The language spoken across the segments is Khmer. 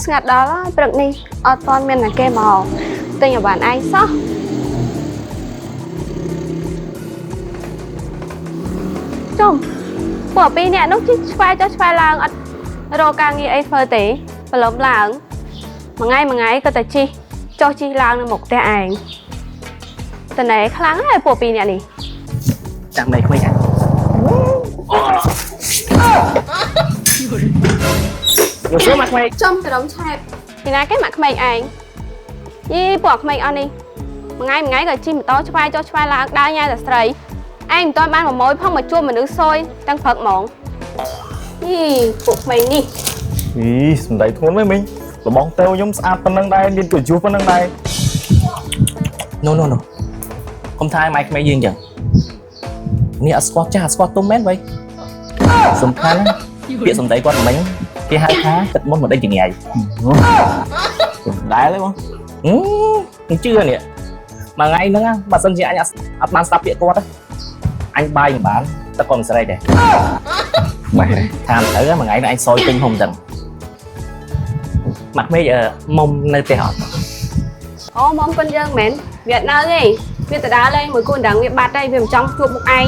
ស្ងាត់ដល់ហើយព្រឹកនេះអត់ទាន់មានអ្នកគេមកទិញឲ្យបានឯងសោះចុំពួកពីរអ្នកនោះជិះឆ្វែចុះឆ្វែឡើងអត់រកការងារអីធ្វើទេប្រឡំឡើងមួយថ្ងៃមួយថ្ងៃក៏តែជិះចុះជិះឡើងនៅមុខផ្ទះឯងតណែខ្លាំងហើយពួកពីរអ្នកនេះ ចាំដៃក្មេងអញយកសួរមកក្មេង ចំក្រមឆែបពីណាគេមកក្មេងឯងយីពួកក្មេងអស់នេះមួយថ្ងៃមួយថ្ងៃក៏ជិះម៉ូតូឆ្វែចុះឆ្វែឡើងដើរញ៉ែតែស្រីឯងមិនទាន់បានប្រម៉ូយផងមកជួបមនុស្សសយទាំងព្រឹកហ្មងយីពួកក្មេងនេះ អីសំដីធ្ងន់មែនមីងលបងតេវខ្ញុំស្អាតប៉ុណ្ណឹងដែរមានកិត្តិយសប៉ុណ្ណឹងដែរ ណូណូណូកុំថាឲ្យម៉ែក្មេងយើងចឹងនេះអត់ស្គាល់ចាស់អត់ស្គាល់ទុំមែនវ៉ៃសំខាន់ណាពាក្យសំដីគាត់មិញគេហៅថាទឹកមុនមិនដេញចង្រៃ ដែរទេបង ហឹមមិនជឿនេះមួយថ្ងៃហ្នឹងបើសិនជាអញអត់បានស្ដាប់ពាក្យគាត់អញបាយមិនបានតែគាត់មិនស្រែកដែរ ម៉េះ ថាមិនត្រូវមួយថ្ងៃហ្នឹងអញសយពេញហុំចឹងម៉ាក់មេឃមុំនៅផ្ទះអត់ អូមកគុនយើងមែនវាអត់នៅទេវាទៅដើរលេងមួយគូដណ្ដឹងវាបាត់ហើយវាមិនចង់ជួបមុខឯង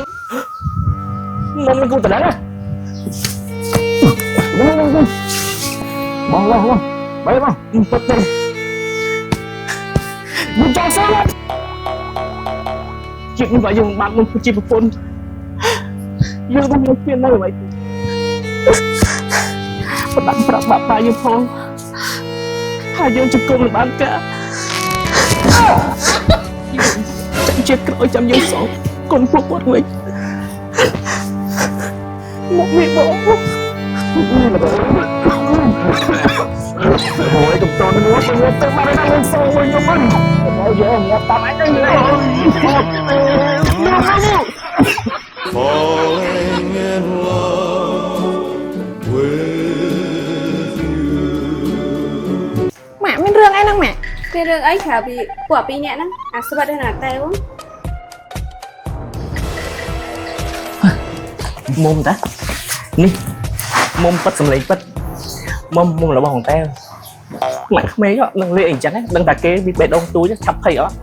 មុំនឹងគូតណ្ដឹង បងឡោះឡោះបាយបងពិតទេ មិនចង់សោះជាតិនេះបើយើងបានមុំជាប្រពន្ធយើងមិនមាននៅអ្វីបណ្ដាំប្រាប់បាក់ប៉ាយើងផងថាយើងជង្គង់មិនបានការចាំជាតិក្រោយចាំយើងសងគុណពួកគាត់វិញមកមីបង អូយកុំតន់ងាប់ងាប់ទៅបាត់ហើយខ្ញុំសងវិញខ្ញុំមិនមកយកងាប់តាមអញទៅ Falling in love with you. ម៉ាក់មានរឿងអីហ្នឹងម៉ាក់ មានរឿងអីក្រៅពីពួកពីរអ្នកហ្នឹងអាស្វិតហើយណាតេវ មុំតានេះមុំពិតសំឡេងពិតមុំមុំរបស់ហងតែម៉ាក់ក្មេងនឹងលេងអីចឹងដឹងតែគេវាបេះដូងទូចឆាប់ភ័យអត់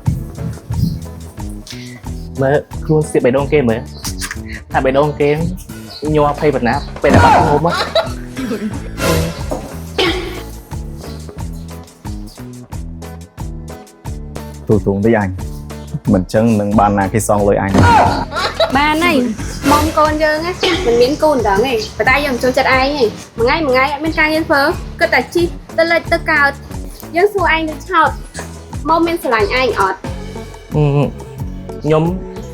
មើលខ្លួនស្ទាបបេះដូងគេមើលថាបេះដូងគេញ័រភ័យបណ្ណាពេលដែលបាត់មុំ ទូទូងតិចអញមិនចឹងនឹងបានណាគេសងលុយអញ បានហើយមុំកូនយើងណាមិនមានគូដណ្ដឹងទេប៉ុន្តែយើងមិនចូលចិត្តឯងទេមួយថ្ងៃមួយថ្ងៃអត់មានការងារធ្វើគិតតែជិះទៅលិចទៅកើតយើងសួរឯងទៅឆោតមុំមានស្រឡាញ់ឯងអត់ ខ្ញុំ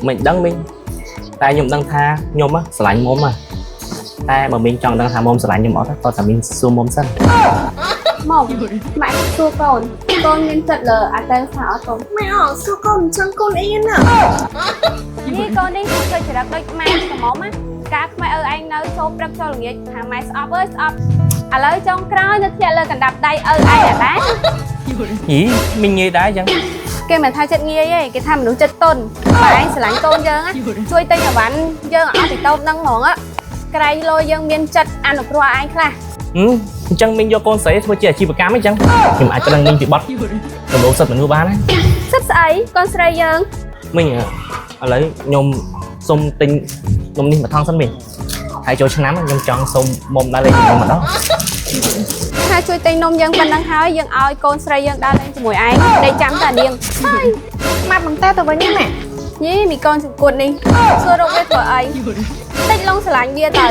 មិនដឹងមីងតែខ្ញុំដឹងថាខ្ញុំស្រឡាញ់មុំតែបើមីងចង់ដឹងថាមុំស្រឡាញ់ខ្ញុំអត់ក៏តែមីងសួរមុំសិន មុំម៉ាក់សួរកូនកូនមានចិត្តលើអាតេថាអត់កូន ម៉ាក់អសួរកូនអញ្ចឹងកូនអៀនណា នេះកូននេះធ្វើចរិតដូចម៉ែក្រមុំណាការខ្មៅឪឯងនៅចូលព្រឹកចូលល្ងាចថាម៉ែស្អប់អើយស្អប់ឥឡូវចុងក្រោយនៅធ្លាក់លើកណ្ដាប់ដៃឪឯងដែរ យីមីងងាយដែរចឹង គេមិនថាចិត្តងាយទេគេថាមនុស្សចិត្តតុនបើឯងស្រឡាញ់កូនយើងណាជួយទិញអីវ៉ាន់យើងឲ្យអស់ពីតូបហ្នឹងហ្មងក្រែងលុយយើងមានចិត្តអនុគ្រោះឲ្យឯងខ្លះ អញ្ចឹងមីងយកកូនស្រីធ្វើជាអាជីវកម្មអញ្ចឹងខ្ញុំអាចប្តឹងមីងពីបទរំលោភសិទ្ធិមនុស្សបានណា សិតស្អីកូនស្រីយើង មីងឥឡូវខ្ញុំសុំទិញនំនេះមួយថង់សិនមីងហើយចូលឆ្នាំខ្ញុំចង់សុំមុំដើរលេងជាមួយម្ដង ថាជួយទិញនំយើងប៉ុណ្ណឹងហើយយើងឲ្យកូនស្រីយើងដើរលេងជាមួយឯងដេកចាំតានាងហើយ ម៉ាក់មិនតែទៅវិញទេម៉ាក់ យីមីកូនចង្គួតនេះសួររកវាធ្វើអីតិចលងស្រឡាញ់វាទៅ